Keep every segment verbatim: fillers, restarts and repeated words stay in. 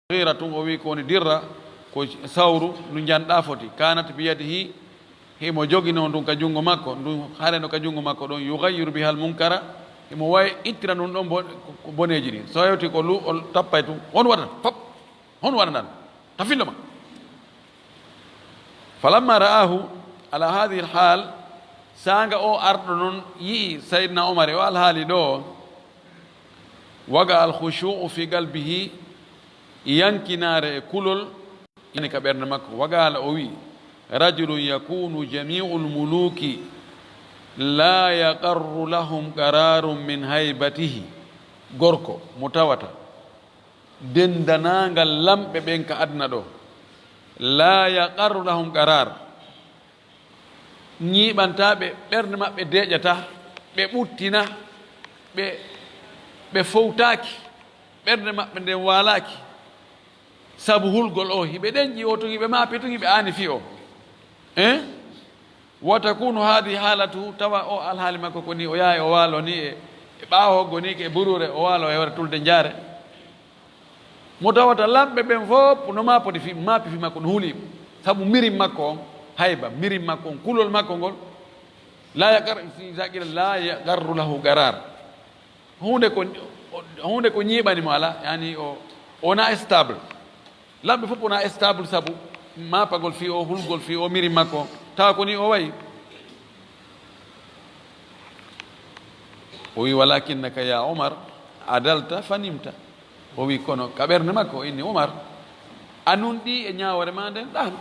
Mughira tun, o wi ko woni dirra, ko sawru ndu njanɗa foti. Kanat biyadihi, himo joginoo ndun ka junngo makko, ndun hare no ka junngo makko ɗon, yughayyiru bihal munkara, himo wawi ittira ndun ɗon bo-, ko boneeji ɗin. So hewti ko lu-, o tappay tun, on waɗata, fop, on waɗa ndan, tafillo ma. Falamma ra'ahu ala hadhihi alhal, saanga o arɗo non yi'i Sayyidina Umar e o alhaali ɗo, waga alkhushu'u fi qalbihi, yankinaare e kulol yani ka ɓernde makko. Waqala, o wi'i, rajulun yakunu jami'ul muluki la yaqarru lahum qararun min haybatihi. Gorko mo tawata denndaangal lamɓe ɓen ka aduna ɗo, la yaqarru lahum qarar, ñiiɓantaa ɓe, ɓernde maɓɓe deeƴataa, ɓe ɓuttina, ɓe, ɓe fowtaaki, ɓernde maɓɓe nden waalaaki. Sabu hulgol o, hiɓe ɗenƴi o tun, hiɓe maapi tun, hiɓe aani fi o. Hein? Wa takunu hadi halatu, tawa o alhaali makko ko ni, o yahay o waalo ni e, e ɓaawo hoggo ni, ke buruure, o waalo e wara tulde njaare. Mo tawata lamɓe ɓen fof no maapodi fi, maapi fi makko no huli, sabu mirin makko on, hayba, mirin makko on, kulol makko ngol, la yaqar-, si saqila la yaqarru lahu qarar. Huunde ko, huunde ko ñiiɓani mo ala, yani o, o wona stable. Lamɓe fof wona stable sabu maapagol fi o, hulgol fi o, mirin makko on. Tawa ko ni o wayi. O wi, walakinnaka ya Umar, adalta fa nimta. O wi, kono ka ɓernde makko, o inni, Umar, a nunɗi e ñaawoore ma nden, ɗaano.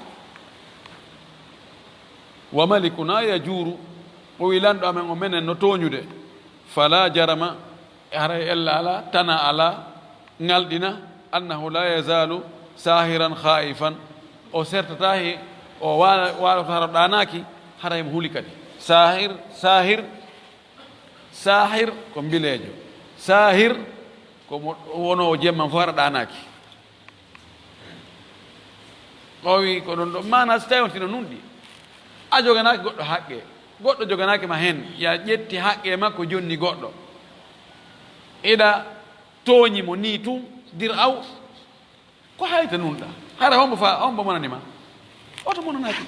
Wa malikuna yajuuru, o wi, lanɗo amen o, menen no tooñude. Fala jarama, haray ella ala, tana ala, ŋalɗina, annahu la yazalu sahiran khaifan. O sertata he, o wa-, waaloto hara ɗaanaaki, haray mo huli kadi. Sahir, sahir, Saahir ko mbileejo. Saahir ko mo wonoowo jemma fof hara ɗaanaaki. O wi ko ɗon ɗo maana, so tawi on tino nunɗi, a joganaaki goɗɗo haqqe, goɗɗo joganaaki ma heen, ya ƴetti haqqe makko jonni goɗɗo. Iɗa tooñi mo nii tun, dir aw. Ko hayta nunɗa? Hara hombo fa, hombo monani ma? Oto monanaaki.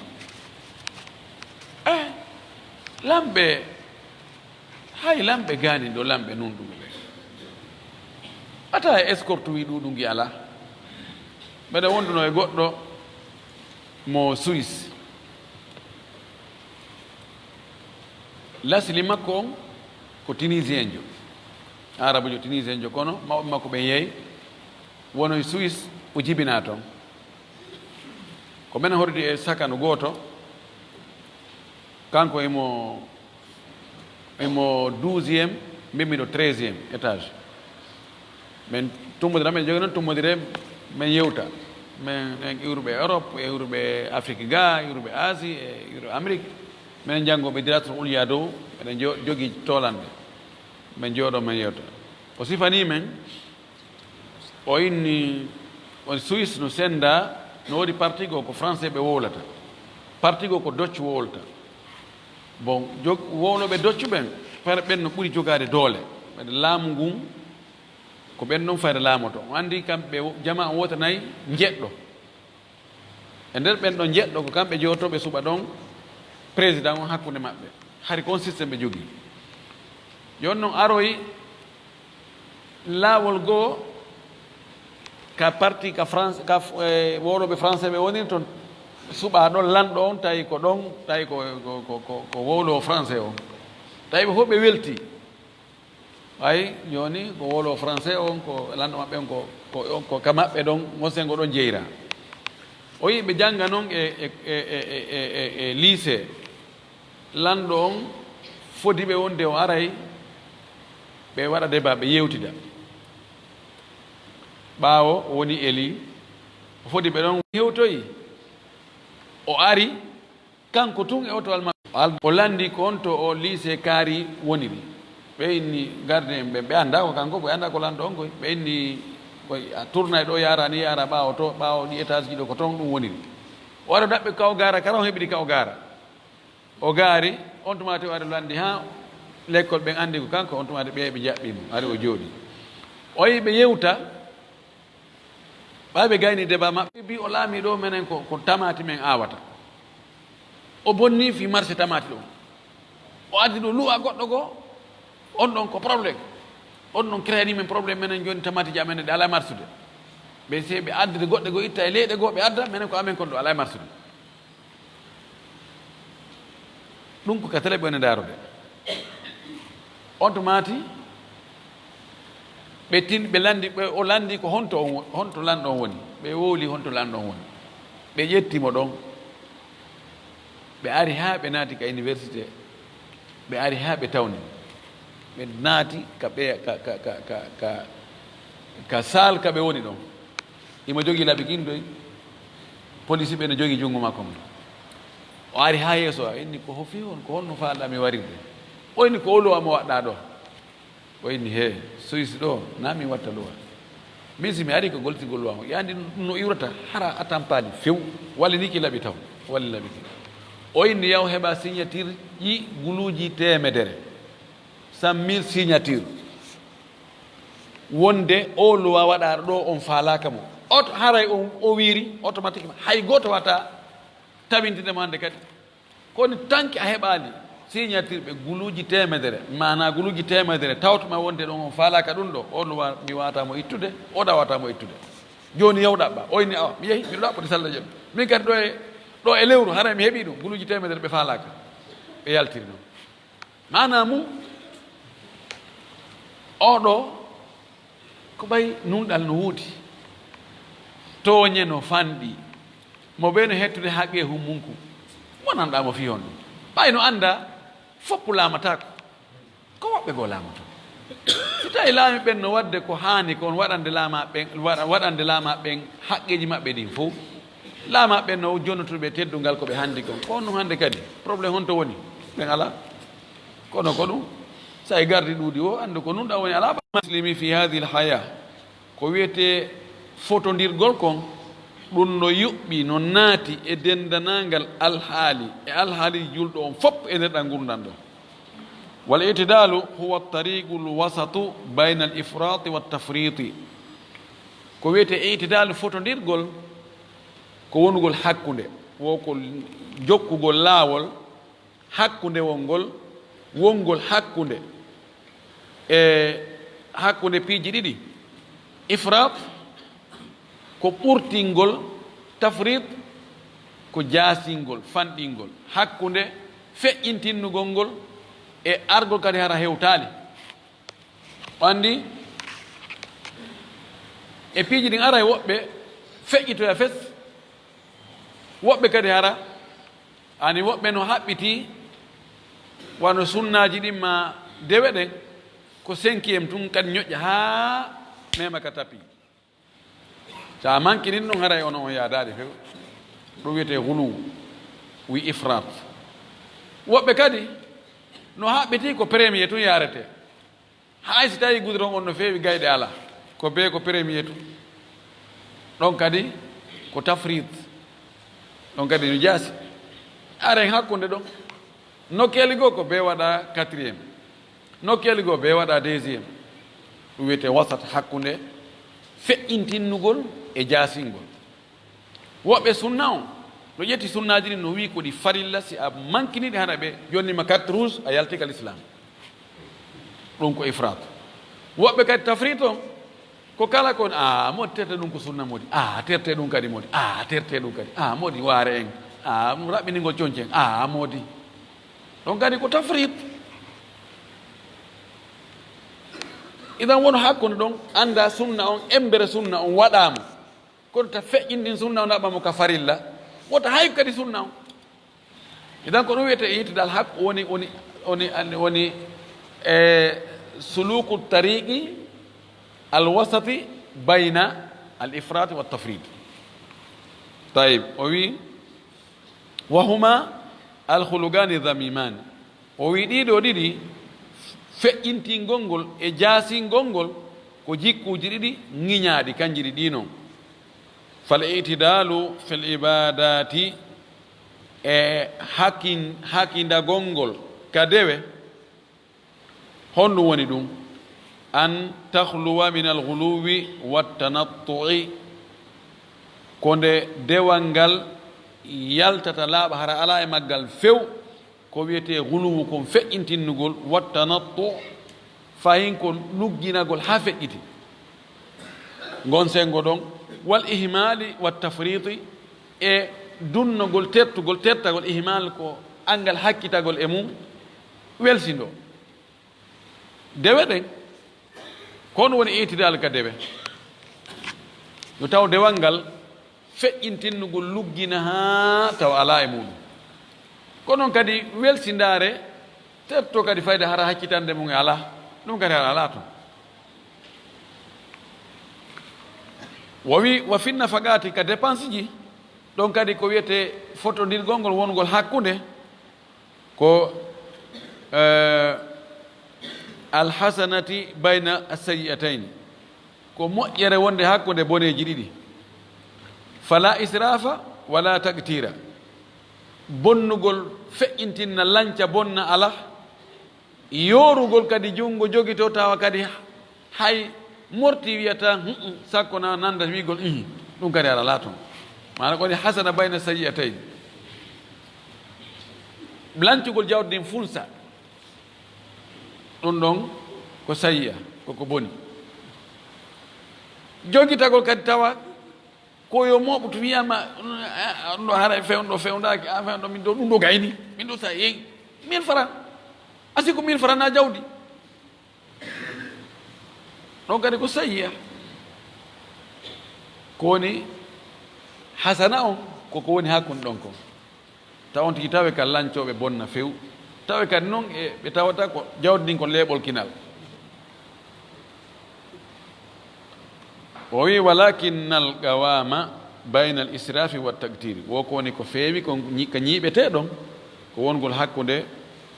Eh, lamɓe, hay lamɓe gaani ɗo, lamɓe nunɗuɓe ɓe. Ata e escorte wi ɗuɗu ngi ala. Mbeɗa wonduno e goɗɗo mo Suisse. Lasli makko on ko Tunisienjo, Arabujo Tunisienjo, kono mawɓe makko ɓen yehi, wono e Suisse, o jibinaa ton. Ko menen hordi e sakano gooto, kanko imo, imo douzième, mimmi ɗo treizième étage. Min tummodira, min jogii noon tummodire, min yewta. Min, min iwruɓe Europe, e iwruɓe Afrique ga, iwruɓe Asie, e iwruɓe Amérique. Minen janngoɓe Dirastul Ulya dow, eɗen jo-, jogii toolannde. Min jooɗo, min yewta. O sifanii min, o inni, on Suisse no sennda, no woodi parti goo ko français ɓe wowlata. Parti goo ko Dutch wowlata. Bon, jog-, wowloɓe Dutch ɓen, fere ɓen no ɓuri jogaade doole. Ɓen laamu ngun, ko ɓen ɗon fayda laamoto. On anndi kamɓe wo-, jamaa on wota nayi njeɗɗo. E nder ɓen ɗon njeɗɗo, ko kamɓe jooto ɓe suɓa ɗon président on hakkunde maɓɓe. Hari ko on système ɓe jogii. Jooni non aroyi laawol goo ka parti ka France, ka f-, eh, wowloɓe français ɓe woniri ton. Suɓa ɗon lanɗo on, tawi ko ɗon, tawi ko, ko, ko, ko, ko wowlowo français on. Tawi ɓe fof ɓe welti. Ay, jooni ko wowlowo français on, ko lanɗo maɓɓe on, ko, ko, ko ka maɓɓe ɗon, mo sengo ɗon jeyra. O yi ɓe jannga non e, e, e lycée. Lanɗo on fodi ɓe wonde o aray, ɓe waɗa débat, ɓe yewtida. Ɓaawo o woni élu, o fodi ɓe ɗon, hewtoyi. O ari, kanko tun e otowal makko. Al-, o lanndi ko on to o lycée Kaari woniri. Ɓe inni gardien ɓe, ɓe annda ko kanko, ɓe annda ko lanɗo on koy. Ɓe inni koy a tournay ɗo, yaara ni, yaara ɓaawo to, ɓaawo ɗi étage ji ɗo ko ton ɗum woniri. O ara daɓɓe Kaw Gaara, kala on heɓiri Kaw Gaara. O gaari, on tuma te o ari lanndi haa lekkol ɓen anndi ko kanko, on tuma te ɓe, ɓe jaɓɓi mo, ari o jooɗi. O yi ɓe yewta, Ɓay ɓe gayni débat maɓɓe, ɓe mbi o laamiiɗo, menen ko, ko tamaati men aawata. O bonni fii marché tamaati ɗo. O addi ɗo luwa goɗɗo goo, on ɗon ko problème. On ɗon créani men problème, menen jooni tamaatiiji amen ɗi alaa e marsude. Ɓe se ɓe addude goɗɗe goo itta e leyɗe goo ɓe adda, menen ko amen kon ɗo alaa e marsude. Ɗum ko ka télé ɓe woni ndaarude. On tuma ti ɓe tin, ɓe lanndi, ɓe, o lanndi ko honto on wo-, honto lanɗo on woni. Ɓe wowli honto lanɗo on woni. Ɓe ƴetti mo ɗon. Ɓe ari haa ɓe naati ka université. Ɓe ari haa ɓe tawni. Ɓe naati ka ɓe, ka, ka, ka, ka, ka, ka salle ka ɓe woni ɗon. Imo jogii laɓi kin doy. Police ɓe no jogii junngo makko ngon. O ari haa yeeso, o inni, "Ko ho fii on, ko honno faalɗaa mi warirde?" O inni, "Ko o luwa mo waɗɗaa ɗo." O inni, "Hee, Suisse ɗo, naa mi watta luwa. Min si mi ari ko gollitingol luwa mo. Yaandi ɗum no iwrata, hara a tampaali few. Walli ni ki laɓi taw. Walli laɓi ki." O inni, "Yaw heɓa signature ji guluuji teemedere. Cent mille signature. Wonde o luwa waɗaaɗo ɗo on faalaaka mo." Oto haray on, o wiiri automatiquement. Hay gooto wata tabintinde mo hannde kadi. Kono tanki a heɓaali signature ɓe guluuji teemedere, maanaa guluuji teemedere, tawtuma wonde ɗon on faalaaka ɗum ɗo, o luwa mi wata mo ittude, o ɗa wata mo ittude. Jooni yaw ɗaɓɓa, o inni, "Awa, mi yehi, miɗo ɗaɓɓude salla jam. Min kadi ɗo e, ɗo e lewru, haray mi heɓii ɗum, guluuji teemedere ɓe faalaaka." Ɓe yaltiri ɗum. Maanaa mum, oɗo ko ɓay nunɗal no woodi. Tooñe no fanɗi. Mo ɓe no hettude haqqeehu mun ku. Wonanɗaa mo fii honɗum. Ɓay no annda, foppu laamataako. Ko woɓɓe goo laamato. Si tawi laami ɓen no waɗde ko haani kon waɗande laama ɓen, waɗa-, waɗande laama ɓen haqqeeji maɓɓe ɗin fow, laama ɓen no jonnotuɓe teddungal ko ɓe handi kon. Ko on ɗum hande kadi, problème honto woni? Ɓen alaa. Kono ko ɗum, sa e gardi ɗuuɗi o, anndu ko nunɗa woni alaa ba-, muslimi fi hadhihi al-haya. Ko wiyetee fotondirgol kon, ɗum no yuɓɓi, no naati e denndanangal alhaali, e alhaali julɗo on fof e nder ɗan ngurndan ɗo. Wal i'tidalu huwa tariqul wasatu bayna al ifrati wat tafriti. Ko wiyetee i'tidalu, fotondirgol, ko wonugol hakkunde, wo ko jokkugol laawol hakkunde wongol, wongol hakkunde, e hakkunde piiji ɗiɗi. Ifrat ko ɓurtingol, tafrit ko jaasingol, fanɗingol, hakkunde feƴƴintinnugol ngol e argol kadi hara hewtaali. O anndi e piiji ɗin aray woɓɓe feƴƴitoya fes, woɓɓe kadi hara, ani woɓɓe no haɓɓiti wano sunnaaji ɗin ma dewe ɗen, ko cinquième tun kadi ñoƴƴa haa mema ka tapi. Sa mankinin ɗum haray ono on yaadaade few. Ɗum wiyetee guluw, wi ifrat. Woɓɓe kadi no haɓɓiti ko premier tun yaarete. Hay si tawi goudron on no feewi gayɗe alaa, ko bee ko premier tun. Ɗon kadi ko tafrit. Ɗon kadi no jaasi. Aren hakkunde ɗon. Nokkeeli goo ko bee waɗa quatrième. Nokkeeli goo bee waɗa deuxième. Ɗum wiyetee wasat, hakkunde feƴƴintinnugol e jaasingol. Woɓɓe sunna on no ƴetti sunnaaji ɗin, no wi'i ko ɗi farilla, si a mankini ɗi hana ɓe jonni ma carte rouge, a yalti ka l'islam. Ɗum ko ifrat. Woɓɓe kadi tafrit on, ko kala kon, a moodi terte ɗum ko sunna moodi, a terte ɗum kadi moodi, a terte ɗum kadi, a moodi waare en, a raɓɓiningol conci en, a moodi. Ɗon kadi ko tafrit. Idan won hakkunde ɗon, annda sunna on, embere sunna on waɗaama. Kono ta feƴƴin ɗin sunna on, naɓa mo ka farilla. Wota hay kadi sunna on. Idan ko ɗum wiyetee i'tidal, hak woni, woni, woni, woni, e, suluku tariqi al wasati bayna al ifrati wa tafrit. Tayib, o wi, "Wa huma al khulugani dhamimani." O wi, "Ɗiɗo ɗiɗi, feƴƴintingol ngol e jaasingol ngol, ko jikkuuji ɗiɗi ŋiñaaɗi, kanji ɗi ɗi non. Fal i'tidalu fil ibadati, e hakin-, hakindagol ngol ka dewe, honɗum woni ɗum? An takhluwa min al ghuluwi wat tanattu'i." Ko nde dewal ngal yaltata laaɓa, hara alaa e maggal few, ko wiyetee guluwu, kon feƴƴintinnugol, wa tanattu, fahin ko lugginagol haa feƴƴiti. Ngon senngo ɗon, wal ihmaali wa tafriiti, e dunnogol, tertugol, tertagol, ihmaal ko anngal hakkitagol e mum, welsindoo. Dewe ɗen, ko ɗum woni itidal ka dewe. Yo taw dewal ngal feƴƴintinnugol luggina haa tawa alaa e muɗum. Ko noon kadi welsindaare, terto kadi fayde hara hakkitande mum e alaa. Ɗum kadi hara alaa toon. O wi, wa fi nafaqaati, ka dépense ji, ɗon kadi ko wiyetee fotondirgol ngol wongol hakkunde, ko, eh, alhasanati bayna assayi'atayni, ko moƴƴere wonde hakkunde boneeji ɗiɗi. Fala israfa wala taqtira. Bonnugol feƴƴintinna, lanca bonna alaa. Yoorugol kadi junngo jogitoo tawa kadi hay morti wiyata, "Hu'um," sakko na nanda wiigol, "Ihi." Ɗum kadi hara alaa toon. Maana ko woni hasana bayna sayyi'atayn. Lancugol jawdi ndin funsa. Ɗum ɗon ko sayyi'a, ko ko boni. Jogitagol kadi tawa ko yo mooɓtu wiyama, "On ɗo haray fewndo fewndaaki, a fewndo min ɗo, ɗum ɗo gayni, min ɗo sa yeeyi mille francs." Asi ko mille francs na jawdi. Ɗon kadi ko sayyi'a. Ko woni hasana on, ko ko woni hakkunde ɗon kon. Taw on tigi tawe ka lancooɓe bonna few. Tawe kadi noon e ɓe tawata ko jawdi ndin ko leeɓol kinal. O wi, "Walakinnal qawama baynal israfi wa taqtiri." Wo ko woni ko feewi ko ñi-, ka ñiiɓetee ɗon, ko wongol hakkunde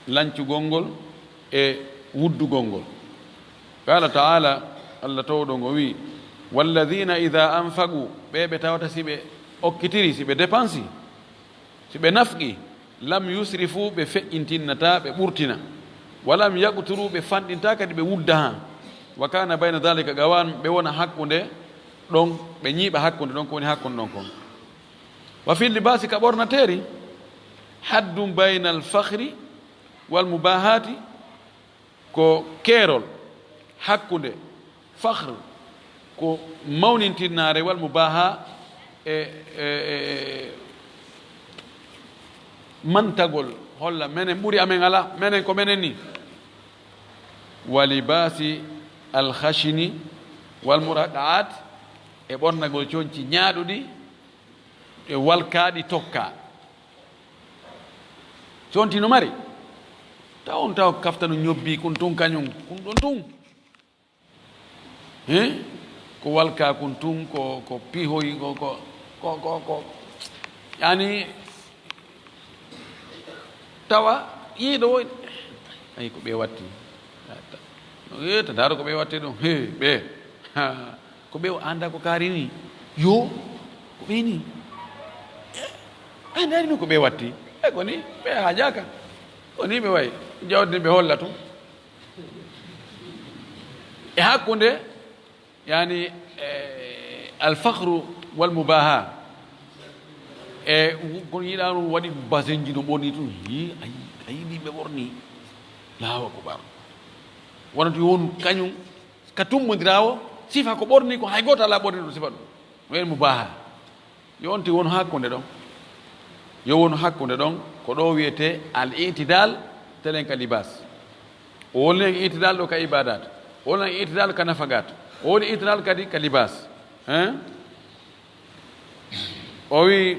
lancugol ngol e wuddugol ngol. Qala ta'ala, Allah towɗo ngo wi, "Walladhina idha anfaqu," ɓe ɓe tawata si ɓe okkitiri, si ɓe dépensi, si ɓe nafqi, "lam yusrifu," ɓe feƴƴintinnataa, ɓe ɓurtina. "Wa lam yaqturu," ɓe fanɗintaa kadi ɓe wudda haa. "Wa kana bayna dhalika qawama," ɓe wona hakkunde ɗon, ɓe ñiiɓa hakkunde ɗon, ko woni hakkunde ɗon kon. "Wa fi libasi," ka ɓornateeri, "haddun baynal fakhri wal mubahati," ko keerol hakkunde fakhr, ko mawnintinnaare, wal mubaha, e, e, e, e mantagol, holla menen ɓuri, amen alaa, menen ko menen ni. "Wa libasi al khashini wal muraqa'at," e ɓornagol conci ñaaɗuɗi e walkaaɗi tokka. Conti no mari. Taw on taw kaftano ñobbi kun tun kañum, kun ɗon tun. He? Ko walka kun tun, ko, ko pihoy, ko, ko, ko, ko, ko. Yani, tawa, yiɗo woy. Ay, ko ɓe watti. Eh, ta ndaaro ko ɓe watte ɗum. He, ɓe. Ha, ko ɓe o annda ko kaari ni. Yo, ko ɓe ni. Eh, a ndaari ni ko ɓe watti. E ko ni, ɓe haajaaka. Ko ni ɓe wayi. Jawdi ɓe holla tun. E hakkunde, yani, eh, al fakhru wal mubaha. E, kono yiɗa ɗum waɗi basenji no ɓorni tun. Yi, a yi, a yi ni ɓe ɓorni. Allahu akbar. Wonata yo wonu kañum ka tummbondiraawo, sifa ko ɓorni ko hay gooto alaa ɓorni ɗum sifa ɗum. No en mubaha. Yo on tigi wonu hakkunde ɗon. Yo wonu hakkunde ɗon, ko ɗo wiyetee al itidal, telen ka libas. O woni en itidal ɗo ka ibadat. O woni en itidal ka nafagat. O woni itidal kadi ka libas. Hein? O wi,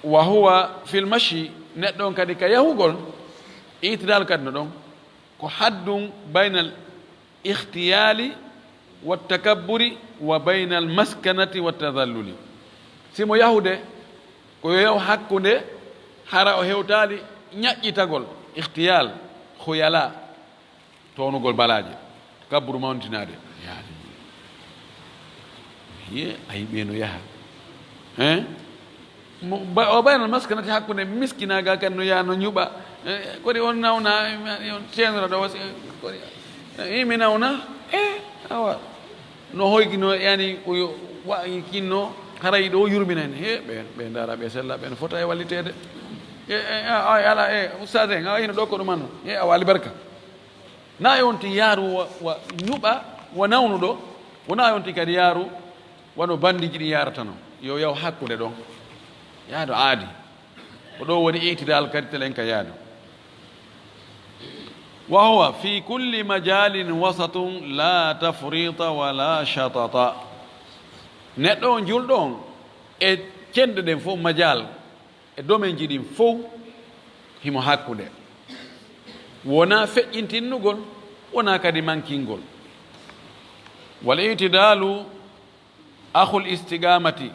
"Wa huwa fil mashi," neɗɗo on kadi ka yahugol, itidal kadi no ɗon. Ko haddun baynal ikhtiyali wa takabburi wa baynal maskanati wa tadhalluli. Si mo yahude, ko yo yahu hakkunde, hara o hewtaali ñaƴƴitagol, ikhtiyal, khuyala, townugol balaaje, takabburu, mawntinaade. Ye, ayi ɓe no yaha. Hein? Mo, ba, o baynal maskanati, hakkunde miskinaagal kan no yaha no ñuɓa. Eh, kodi on nawna, on ceenora ɗo, wasi, kodi, eh, mi nawna? Eh, awa. No hoygino, yani, ko yo, wa, kinno, Haray ɗo yurmina en, he, ɓe, ɓe ndaara, ɓe sella, ɓe no fota e walliteede. E, e, a, a, ala, e, ustaas en, a, hino ɗo ko ɗum anno. E, awa albarka. Na e wonti yaaru wa, wa ñuɓa, wa nawnuɗo, wona e wonti kadi yaaru, wano bandiiji ɗi yaarata no. Yo yaw hakkunde ɗon. Yaado aadi. Ko ɗo woni itidal kadi telen ka yaado. Wa huwa fi kulli majalin wasatun la tafrita wa la shatata. Neɗɗo on julɗo on e cenɗe ɗen fof, majal, e domaine ji ɗin fof, himo hakkunde. Wona feƴƴintinnugol, wona kadi mankingol. Wal itidalu akhul istiqamati,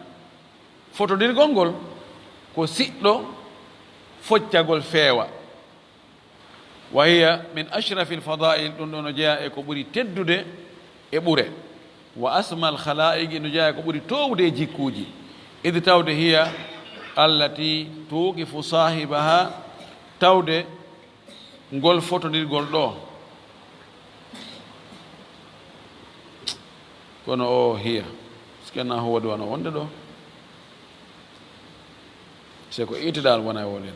fotondirgol ngol ko siɗɗo foccagol feewa. Wa hiya min ashrafi lfadail, ɗum ɗo no jeyaa e ko ɓuri teddude e ɓure. Wa asma lkhalaiqi, no jeyaa e ko ɓuri toowude e jikkuuji. Id tawde hiya allati tuqifu sahibaha, tawde ngol fotondirgol ɗo. Kono o hiya, sikki na huwa ɗo wano wonde ɗo. C'est ko itidal wona e wonde.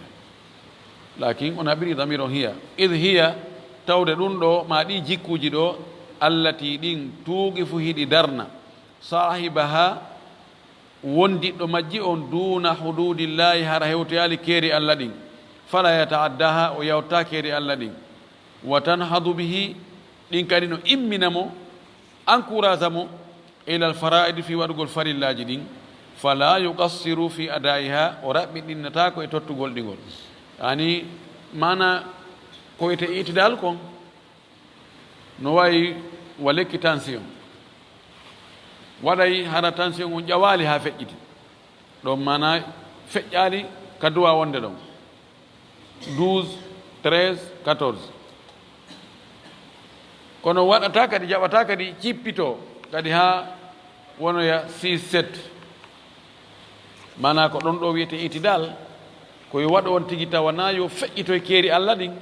Lakin on haɓiri damir on hiya. Id hiya, tawde ɗum ɗo, ma ɗi jikkuuji ɗo, allati ɗin tuqifu hiɗi darna, sahibaha, wondiɗɗo majji on, duna hududillahi, hara hewtoyaali keeri Allah ɗin, fala yataaddaha, o yawta keeri Allah ɗin, wa tanhadu bihi, ɗin kadi no immina mo, encourage mo, ila alfaraidi, fi waɗugol farillaaji ɗin, fala yuqassiru fi adaiha, o raɓɓiɗinnataako e tottugol ɗi ngol. Yani, mana ko wiyete itidal kon, no wayi wa lekki tension. Waɗay hara tension on ƴawaali haa feƴƴiti. Ɗon mana feƴƴaali ka duwa wonde ɗon. Douze, treize, quatorze. Kono waɗata kadi, jaɓata kadi cippito kadi haa wonoya six, sept. Mana ko ɗon ɗo wiyete itidal, ko yo waɗo on tigi tawa na yo feƴƴito e keeri Allah ɗin.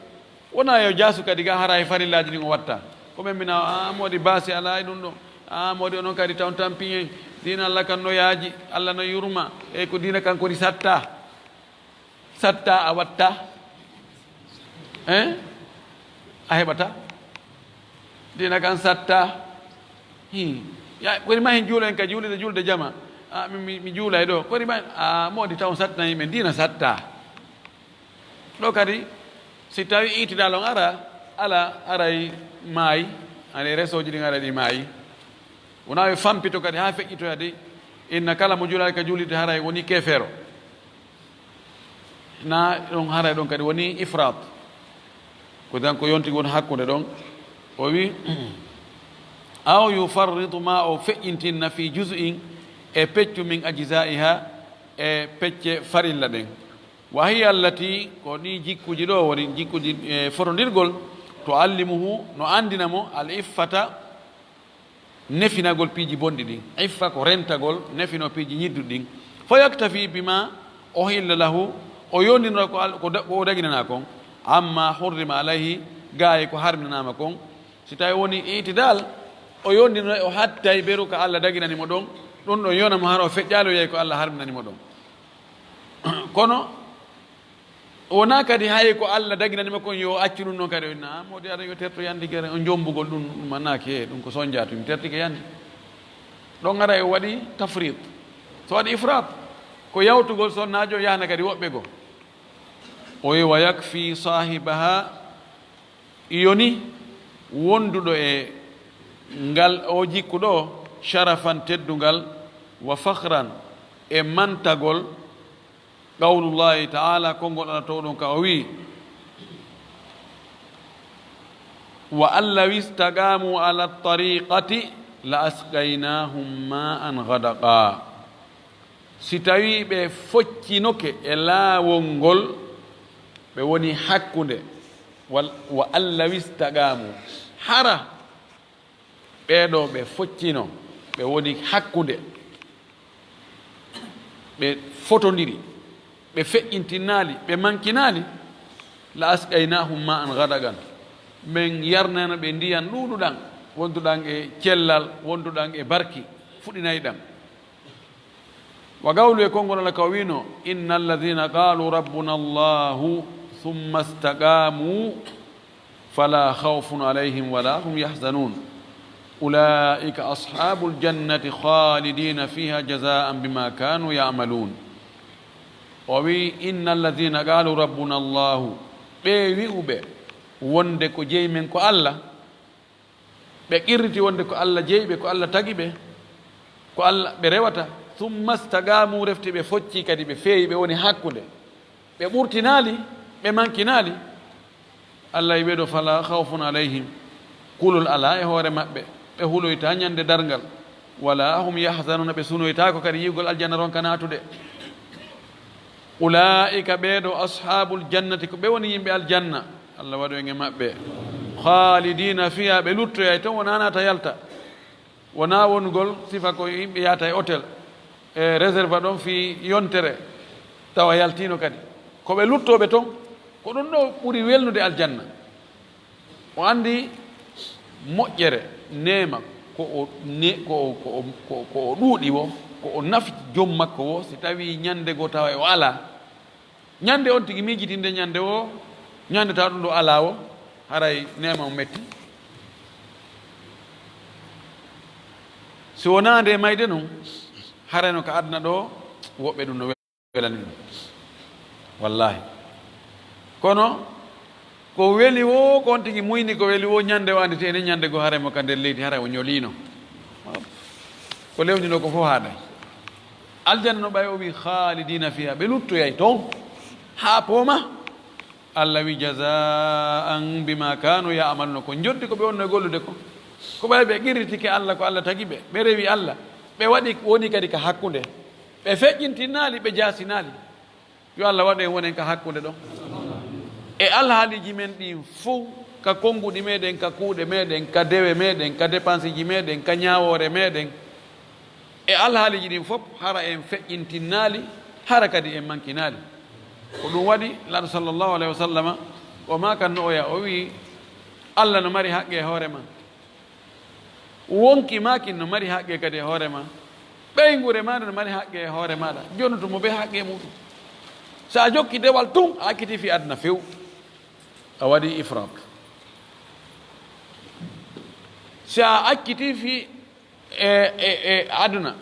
Wona yo jaasu kadi ga hara e farillaaji ɗin o watta. Ko men mina, a, moodi baasi alaa e ɗum ɗo. A, moodi onon kadi taw tampiyen. Diina Allah kan no yaaji, Allah no yurma. E ko diina kan koni satta. Satta a watta. Hein? A heɓata. Diina kan satta. Hi. Ya, koni ma hen juulo en ka juulde, juulde jama. A, mi, mi, mi juulay ɗo. Koni ma, a, moodi taw satna yimɓe. Diina satta. Ɗo kadi, si tawi itidal on ara, ala, aray maayi, aray resooji ɗin aray ɗi maayi. Wona yo fampito kadi haa feƴƴitoya de, inna kala mo juulaali ka juulirde haray woni keefeero. Na ɗon haray ɗon kadi woni ifrat. Ko tan ko yonti won hakkunde ɗon. O wi, aw yufarritu, ma o feƴƴintinna fi juz'in, e peccu min ajza'iha, e pecce farilla ɗen. Wa hiya allati, ko ɗi jikkuji ɗo woni jikkuji, e, fotondirgol, tuallimuhu, no andina mo al iffata, nefinagol piiji bonɗi ɗin. Iffa ko rentagol, nefino piiji ñidduɗi ɗin. Fa yaktafi bima uhilla lahu, o yondinora ko al-, ko da-, ko o daginana kon. Amma hurrima alayhi, gaay ko harminanama kon. Si tawi woni itidal, o yondinora, o hattay beru ka Allah daginani mo ɗon, ɗum ɗon yona mo hara o feƴƴaali, o yahi ko Allah harminani mo ɗon. Kono wona kadi hay ko Allah daginani mo kon yo accu ɗum noon kadi, o inna, "Ah, moodi aɗa yo terto yandi gere, on jombugol ɗum, ɗum mannaaki, e ɗum ko sonja tun, tertike yandi." Ɗon ara o waɗi tafrit. So waɗi ifrat, ko yawtugol sonnaajo yahna kadi woɓɓe goo. O wi, "Wa yakfi sahibaha", yoni wonduɗo e ngal o jikku ɗo, sharafan, teddungal, wa fakhran, e mantagol, qawlullahi ta'ala, konngol Allah towɗon ka o wi, "Wa an law istaqamu ala tariqati la asqaynahum ma'an ghadaqa." Si tawi ɓe foccinoke e laawol ngol, ɓe woni hakkunde, wal-, wa an law istaqamu, hara ɓee ɗoo ɓe foccino, ɓe woni hakkunde, ɓe fotondiri, ɓe feƴƴintinaali, ɓe mankinaali, la asqaynahum ma'an ghadagan, men yarnayno ɓe ndiyan ɗuuɗuɗan, wonduɗan e cellal, wonduɗan e barki, fuɗinayɗan. Wa gawlu e konngol Allah ka o wiino, "Inna alladhina qalu rabbuna Allahu thumma istaqamu fala khawfun alayhim wala hum yahzanun. Ulaika ashabul jannati khalidina fiha jazaan bima kanu ya'malun." O wi, "Inna alladhina qalu rabbuna Allahu," ɓe wi'uɓe wonde ko jeyi men ko Allah, ɓe qirriti wonde ko Allah jeyi ɓe, ko Allah tagi ɓe, ko Allah ɓe rewata. "Thumma istaqamu," refti ɓe focci kadi, ɓe feewi, ɓe woni hakkunde, ɓe ɓurtinaali, ɓe mankinaali. Allah wi ɓe ɗo, "Fala khawfun alayhim," kulol alaa e hoore maɓɓe, ɓe huloyta ñande darngal, "wala hum yahzanuna," ɓe sunoytaako kadi yi'ugol aljanna ronka naatude. "Ulaa'ika," ɓee ɗo, "ashaabul jannati," ko ɓe woni yimɓe aljanna, Allah waɗu en e maɓɓe, "khalidina fiha," ɓe luttoyay toon, wonaa naata yalta, wonaa wonugol sifa ko yimɓe yahata e hôtel, e réserve ɗoon fii yontere, tawa yaltiino kadi. Ko ɓe luttooɓe toon, ko ɗum ɗo ɓuri welnude aljanna. O anndi moƴƴere, neema, ko o ne-, ko o, ko o, ko o, ko o ɗuuɗi wo, ko o nafi joom makko wo, si tawii ñande goo tawa o alaa. Ñande on tigi miijitinde ñande wo, ñande tawa ɗum ɗo alaa wo, haray neema on metti. Si wonaa nde mayde non, haray no ka aduna ɗo, woɓɓe ɗum no welani ɗum. Wallahi. Kono, ko weli wo, ko on tigi muyni ko weli wo, ñande o annditi ene ñande goo haray mo ka nder leydi, haray o ñoliino. Ko lewnino ko fof haaɗay. Aljanna no ɓay o wi, "khalidina fiha," ɓe luttoyay toon haa pooma. Allah wi, "jazaan bima kanu ya'maluna," ko njotti ko ɓe wonno e gollude ko. Ko ɓay ɓe qirritike Allah, ko Allah tagi ɓe, ɓe rewi Allah, ɓe waɗi, woni kadi ka hakkunde, ɓe feƴƴintinaali, ɓe jaasinaali. Yo Allah waɗu en wonen ka hakkunde ɗon. E alhaaliiji men ɗin fow, ka konnguɗi meɗen, ka kuuɗe meɗen, ka dewe meɗen, ka depansiiji meɗen, ka ñaawoore meɗen, e alhaaliiji ɗin fof, hara en feƴƴintinnaali, hara kadi en mankinaali. Ko ɗum waɗi Laaɗo sallallahu alayhi wa sallama, o maakanno oya, o wi'i, "Allah no mari haqqe e hoore ma. Wonki maa kin no mari haqqe kadi e hoore ma. Ɓeynguure maa no mari haqqe e hoore maaɗa. Jonutu mo bee haqqe muɗum. So a jokki dewal tun, a accitii fii aduna few. A waɗi ifraat. Si a accitii fii e, e, e aduna,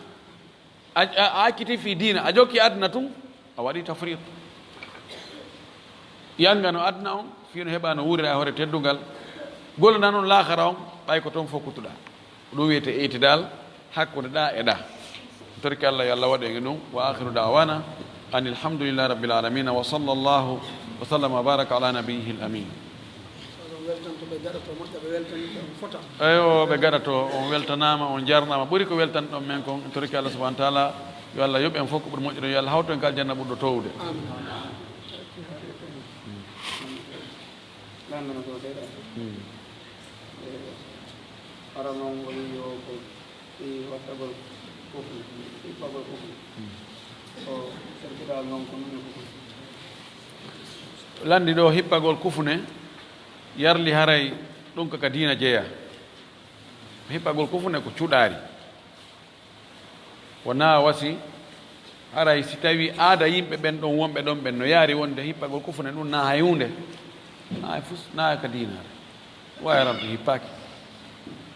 a, a, a accitii fii diina, a jokki aduna tun, a waɗi tafriit. Yanga no aduna on, fii no heɓa no wuurira e hoore teddungal. Gollana non laakhara on, ɓay ko ton fokutuɗaa." Ko ɗum wiyetee itidal hakkunde ɗa e ɗa. Torki Allah, yo Allah waɗu en e ɗum. Wa akhiru da'wana anil hamdulillahi rabbil alamin. Wa sallallahu wa sallama wa baraka ala nabiyyihil amin. Oɗon weltanto ɓe gaɗoto moƴƴa, ɓe weltanto on fota. Eyo, ɓe gaɗoto, on weltanaama, on jarnaama. Ɓuri ko weltanɗon men kon, en torki Allah subhanahu wa ta'ala, yo Allah yoɓ en fof ko ɓuri moƴƴude, yo Allah hawtu en ka aljanna ɓurɗo toowude. Amin. Lanndana ko seeɗa. Hmm. E, hara noon o wiyi o ko fii wattagol kufne, hippagol kufne. Hmm. Ko serkiral noon ko nune kufne. Lanndi ɗo hippagol kufne, yarli haray ɗum ko ka diina jeyaa. Hippagol kufne ko cuɗaari. Wonaa wasi, haray si tawii aada yimɓe ɓen ɗon wonɓe ɗon ɓen no yaari wonde hippagol kufune ɗum na hay huunde, na hay fus, na ka diinaare. Waawi rabbi hippaaki.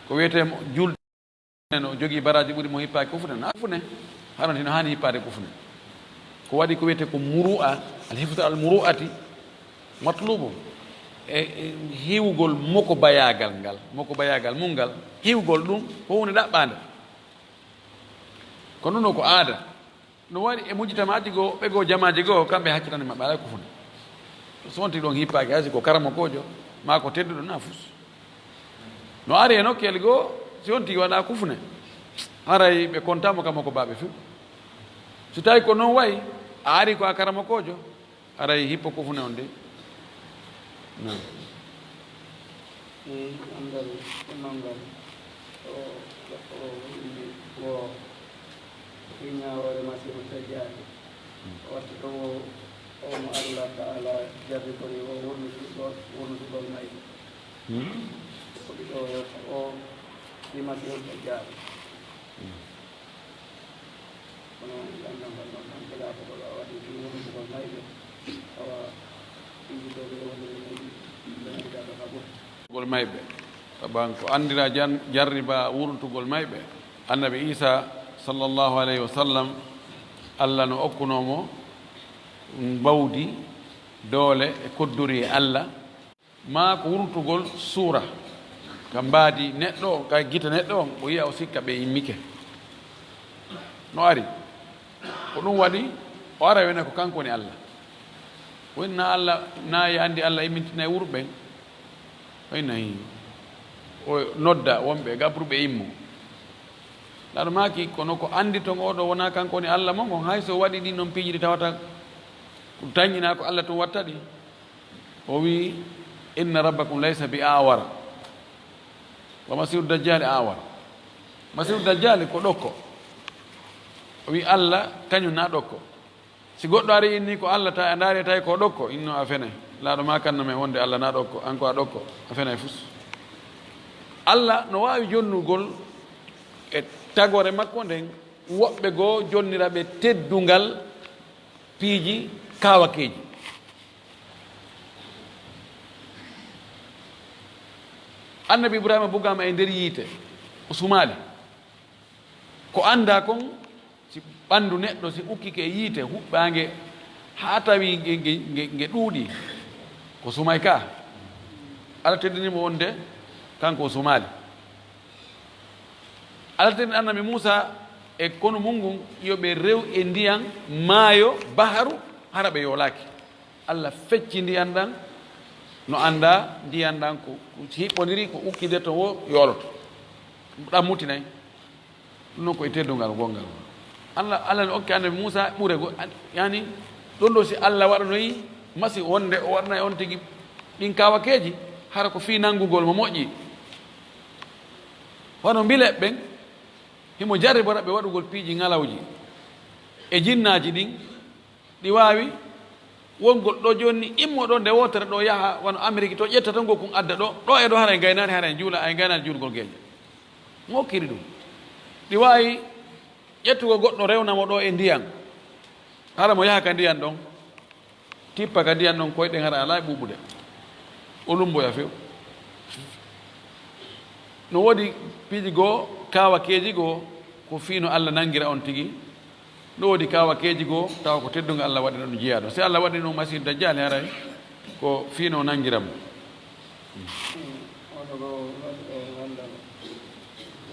Ko wiyetee mo juulde no jogii baraaji ɓuri mo hippaaki kufune, na kufune. Haranti no haani hippaade kufune. Ko waɗi ko wiyetee ko muru'a, al hifdu al muru'ati matlubu. E, e hiwgol moko bayaagal ngal, moko bayaagal mum ngal, hiwgol ɗum ko huunde ɗaɓɓaande. Kono ɗum ɗo ko aada. No wari e mujtamaaji goo, ɓe goo jamaaji goo, kamɓe haccitani maɓɓe alaa kufune. So wonti ɗon hippaaki, hay si ko karamokoojo, maa ko tedduɗo, na fus. No ari e nokkeeli goo, si wonti waɗa kufune, haray ɓe kontaamo kamo ko baaɓe few. So tawi ko noon wayi, a ari ko a karamokoojo, haray hippo kufune on de. Naam. Eey, anndal e manngal o, o windi wo fii ñaawoore Masiihu Dajjaali. O watti ɗo wo, o mo Allah Taala jarribori o wonnudugol, wonnudugol mayde. Hmm? Ko ɗiɗo o fii Masiihu Dajjaali. Hmm. Gol mayɓe. Saban ko anndira jan-, jarriba wurtugol mayɓe. Annabi Isa, sallallahu alayhi wa sallam, Allah no okkunoo mo mbawdi, doole e kodduri e Allah. Maa ko wurtugol suura ka mbaadi neɗɗo on, ka gite neɗɗo on, o yi'a, o sikka ɓe immike. No ari. Ko ɗum waɗi, o ara wena ko kanko woni Allah. O inna Allah, na e anndi Allah immintinay wurɓe ɓen. O inna hii. O nodda wonɓe gabruɓe immo. Laaɗo maaki, kono ko anndi ton oo ɗoo wonaa kanko woni Allah mon on, hay so waɗi ɗin non piiji ɗi tawata ko tanƴinaa ko Allah tun watta ɗi. O wi'i, "Inna rabbakum laysa bi awar. Wa masihu dajjali awar." Masihu dajjali ko ɗokko. O wi'i, "Allah kañum na ɗokko." Si goɗɗo ari inni ko Allah, ta a ndaari tawi ko ɗokko, inno a fene. Laaɗo ma kanno men wonde Allah na ɗokko, an ko a ɗokko, a fene fus. Allah no waawi jonnugol e tagore makko nden woɓɓe goo jonnira ɓe teddungal piiji kaawakeeji. Annabi Ibrahima bugaama e nder yiite, o sumaali. Ko anndaa kon, si ɓanndu neɗɗo, si ukkike e yiite, huɓɓaange haa tawi nge, nge, nge, nge ɗuuɗi, ko sumay ka. Alla teddini mo wonde kanko o sumaali. Alla teddini Annabi Muusa e konu mun ngun, yo ɓe rew e ndiyan maayo, baharu, hara ɓe yoolaaki. Alla fecci ndiyan ɗan, no anndaa ndiyan ɗan ko, ko hiɓɓondiri, ko ukkidirta wo yooloto. Ɗan mutinay. Ɗum noon ko e teddungal gonngal. Alla, Alla no okki Annabi Muusa ɓure go, an-, yani, ɗon ɗo si Alla waɗanoyi masi wonde o waɗanay on tigi ɗin kaawakeeji, hara ko fii nanngugol mo moƴƴi. Wano mbile ɓen, himo jarribora ɓe waɗugol piiji ŋalawji e jinnaaji ɗin, ɗi waawi wongol ɗo jooni ni, immo ɗo nde wootere ɗo yaha wano Ameriki to, ƴetta to ngokkum adda ɗo, ɗo e ɗo hara en gaynaani, hara en juula, en gaynaani juulgol geeƴa. Mo okkiri ɗum. Ɗi waawi ƴettugol goɗɗo rewna mo ɗo e ndiyan. Hara mo yaha ka ndiyan ɗon, tippa ka ndiyan ɗon koyɗen hara alaa e ɓuuɓude. O lumboya few. No woodi piiji goo, kaawakeeji goo, ko fii no Alla nanngira on tigi. No woodi kaawakeeji goo, tawa ko teddungal Alla waɗi ɗon jiyaaɗo. Si Alla waɗi ɗum Masiihu Dajjaali haray, ko fii no nanngira mo. Oɗo ɗo waɗi ɗo ganndal.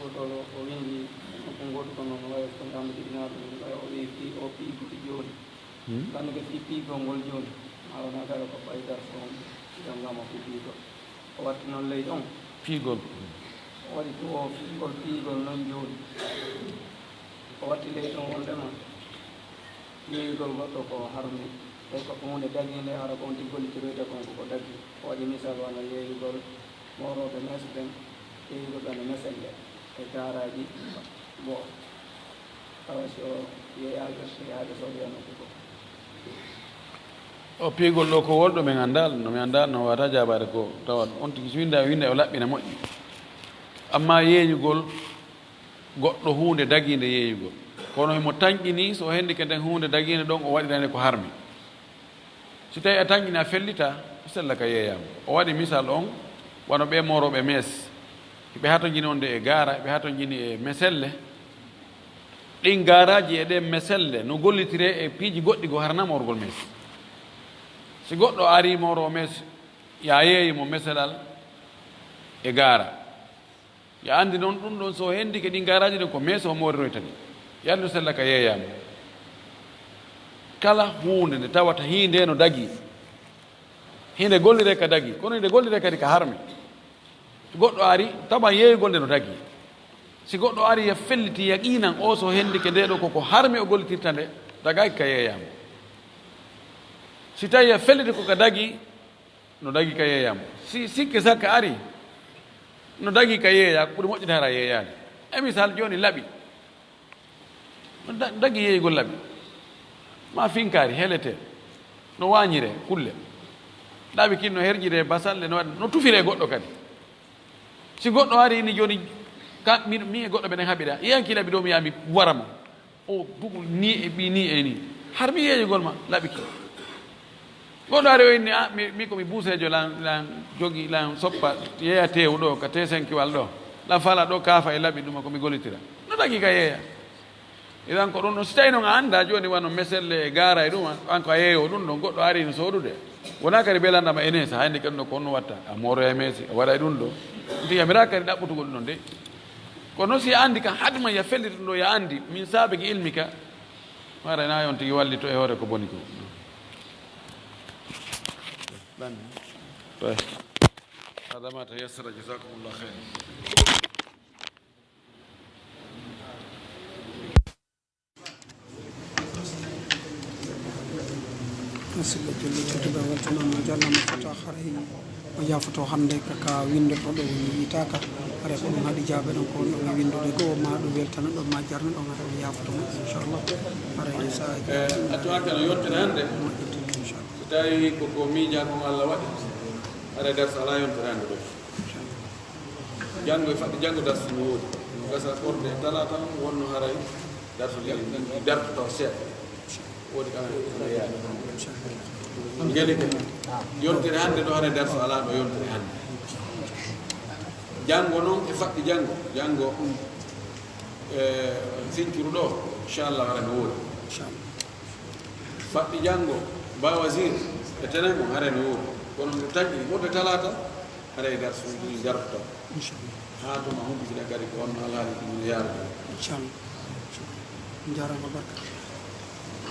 Woto o winndi nokku ngootu kono no wayi so ngamndi inaaɗo ɗum, ɓay o wi'i fii o piigol jooni. Hmm? Nganndi ko fii piigol ngol jooni. Maa wona kala ko ɓay darso on, jannga mo ko piigol. O watti noon ley ɗon. Piigol. O waɗi ko o piigol, piigol noon jooni. O watti ley ɗon wondema yeeyugol goɗɗo ko harmi. Tawi ko huunde dagiinde, hara ko on tigi gollitiroyta kon ko ko dagi. O waɗi misal wano yeeyugol moorooɓe mees ɓen, yeeyugol ɓe no meselle e gaaraaji goo. Awa si o yeeyaaka, yeeyaaka so o wiya nokku goo. O piigol ɗo ko wolɗo men anndaal, no mi anndaa, no wata jaabaade ko tawa on tigi so winnda, winnda o laɓɓina moƴƴi. Amma yeeyugol goɗɗo huunde dagiinde yeeyugol. Kono himo tanƴini, so o hendike nden huunde dagiinde ɗon, o waɗirane ko harmi. Si tawi a tanƴini, a fellita, sella ka yeeyaama. O waɗi misal on, wano ɓee moorooɓe mees. Hiɓe hatonjini wonde e gaara, hiɓe hatonjini e meselle. Ɗin gaaraaji e ɗen meselle no gollitiree e piiji goɗɗi goo hara na moorgol mees. Si goɗɗo arii mooroo mees, yaa yeeyi mo meselal e gaara. Yaa anndi noon ɗum ɗon so hendike ɗin gaaraaji ɗin ko mees o mooriroyta ɗi. Yaa anndi sella ka yeeyaama. Kala huunde nde tawata hiinde no dagii. Hiinde golliree ka dagii, kono hiinde golliree kadi ka harmi. Si goɗɗo ari, tawa yeeyugol nde no dagii. Si goɗɗo ari, ya felliti, yaqiinan o so hendike nde ɗo ko ko harmi o gollitirta nde, dagaaki ka yeeyaama. Si tawi ya felliti ko ka dagii, no dagii ka yeeyaama. Si sikke sakka ari, no dagii ka yeeyaa, ko ɓuri moƴƴude hara yeeyaani. E misal, jooni laɓi. No da-, dagii yeeyugol laɓi. Maa finkaari, heletee. No waañiree, kulle. Laɓi kin no herƴiree basalle, no waɗa, no tufiree goɗɗo kadi. Si goɗɗo ari ni jooni, ka, mi, mi e goɗɗo meɗen haɓida. Yanki laɓi ɗo, mi yaa mi wara mo. O dugu ni e ɓi ni e ni. Har mi yeeyugol ma laɓi. Goɗɗo ari o inni, "A, mi, mi ko mi buuseejo lan, lan jogi, lan soppa yeeya teewu ɗo, ka teesenkiwal ɗo. Lan fala ɗo kaafa e laɓi ɗuma ko mi golitira." No dagi ka yeeya. Idan ko ɗum ɗon, si tawi noon a annda jooni wano meselle e gaara e ɗum, an ko a yeeyo ɗum ɗon, goɗɗo ari no soodude. Wona kadi belandama ene, so hayndi kadi no ko honno watta, a mooroya e meesi, a waɗa e ɗum ɗo. Nti yamira kadi ɗaɓɓutugol ɗum ɗon de. Kono si a anndi kan, hadma ya felliti ɗum ɗo, ya anndi, min saabiki ilmika, haray na yon tigi wallito e hoore ko boni ko. Ɗan. Tawi. Hada ma tayassara, jazakumullah khairan. Musidɓe julɓe tedduɓe, weltanaama, jarnaama, fota haray o yaafoto hannde ka, ka winnde to ɗo woni yitaaka. Haray ko ɗum haɗi jaabe ɗon ko wonɗon e winndude goo, ma ɗum weltana ɗon, ma jarna ɗon, haray o yaafoto mo, inchallah. Haray sa Eh, a tuwa kano yontere hannde. Moƴƴinta, inchallah. So tawi ko ko miija ko Allah waɗi, haray darsa alaa yontere hannde ɗo. Janngo e faɗde janngo darsu no woodi. No gasa ɓorde e talaata on wonno haray darsu ɗi, ɗi dartoto seeɗa. Woodi kam no yaari. Ngeli ko yontere hannde ɗo haray darsu alaa ɗo yontere hannde. Janngo noon e faɗde janngo, janngo, e sincuru ɗo, inchallah haray no woodi. Faɗɗi janngo, ba wasiir e tenen on, haray no woodi. Kono nde taƴi wonde talaata, haray darsuuji ɗi dartoto. Inchallah. Haa tuma humpitira kadi ko wonno alhaali ɗum no yaarude. Inchallah. Njaaraama barka.